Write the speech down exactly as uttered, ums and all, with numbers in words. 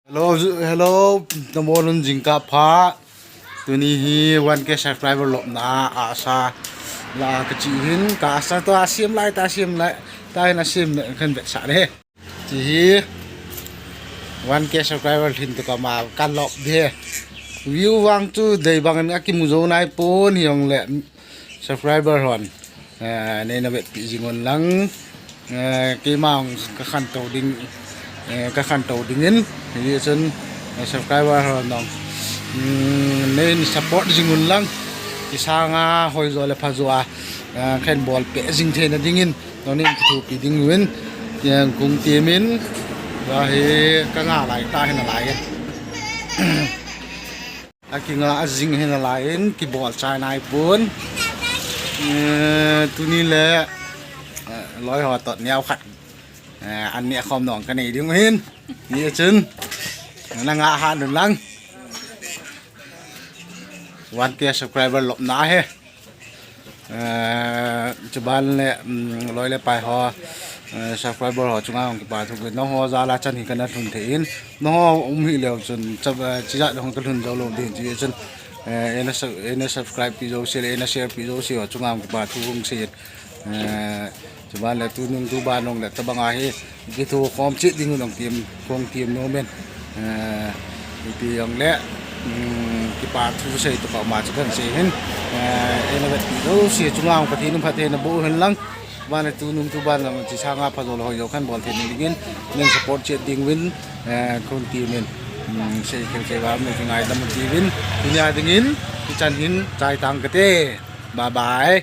Hello, hello, nabonun jingkah pha. Tuni hi one K subscriber lopna a asa la kachi hin, ka asa to asim lai, ta asim lai, ta hin asim lai, kan bet sa de. Chi hi one K subscriber hin to kama kan lop de. View vang chu dei bang in akimu jo nai pon hi ong le. Subscriber hon, eh, neina vetpi jingun lang, eh, keima ong ka khantou ding, eh, ka khantou dingin, hijeh chun, eh, subscriber hon ong, mm, nein support jingun lang, kisanga hoijo le phajo a, eh, khen bolpeh jing theina dingin, nonin kithupi dinguvin, eh, kong timin, ahi ka nga lai ta hin alai. Akinga ajing hin alai in, kibol chai nai pon. Eh, tuni le, eh, loi ho tot neo khat. Eh, an ni khom nong ka nei ding hin. Ni chun. Na nga ha nun lang. One K subscriber lopna he. Eh, chuban le, mm, loi le pai ho, eh, subscriber ho chunga ong kipa thu ke. Nangho jal a chan hi kana lhun thei in. Nangho um hi leu chun, chap, eh, chijat hong ka lhun jo lo din chi chun. Eh, ena su-, ena subscribe pi jo se le, ena share pi jo se ho chunga ong kipa thu hung se. Eh, chuban le tunung tuban ong le tabang ahi. Kithu khom chit ding un ong tim, kong tim nomen. Eh, ipi ong le, mm, kipa thu sei to pa ma chu kan sei hin. Eh, ena vetpi jo se chunga ong Pathen in phatthei naboh hen lang. Ban le tunung tuban lang chi sanga phajo le hoijo kan bol thei dingin, nin support chet dinguvin, eh, kong timin. Mm, sei khen sei va me ngaidam tiuvin. Tunia dingin, kichan hin, chai tang kate. Bye bye.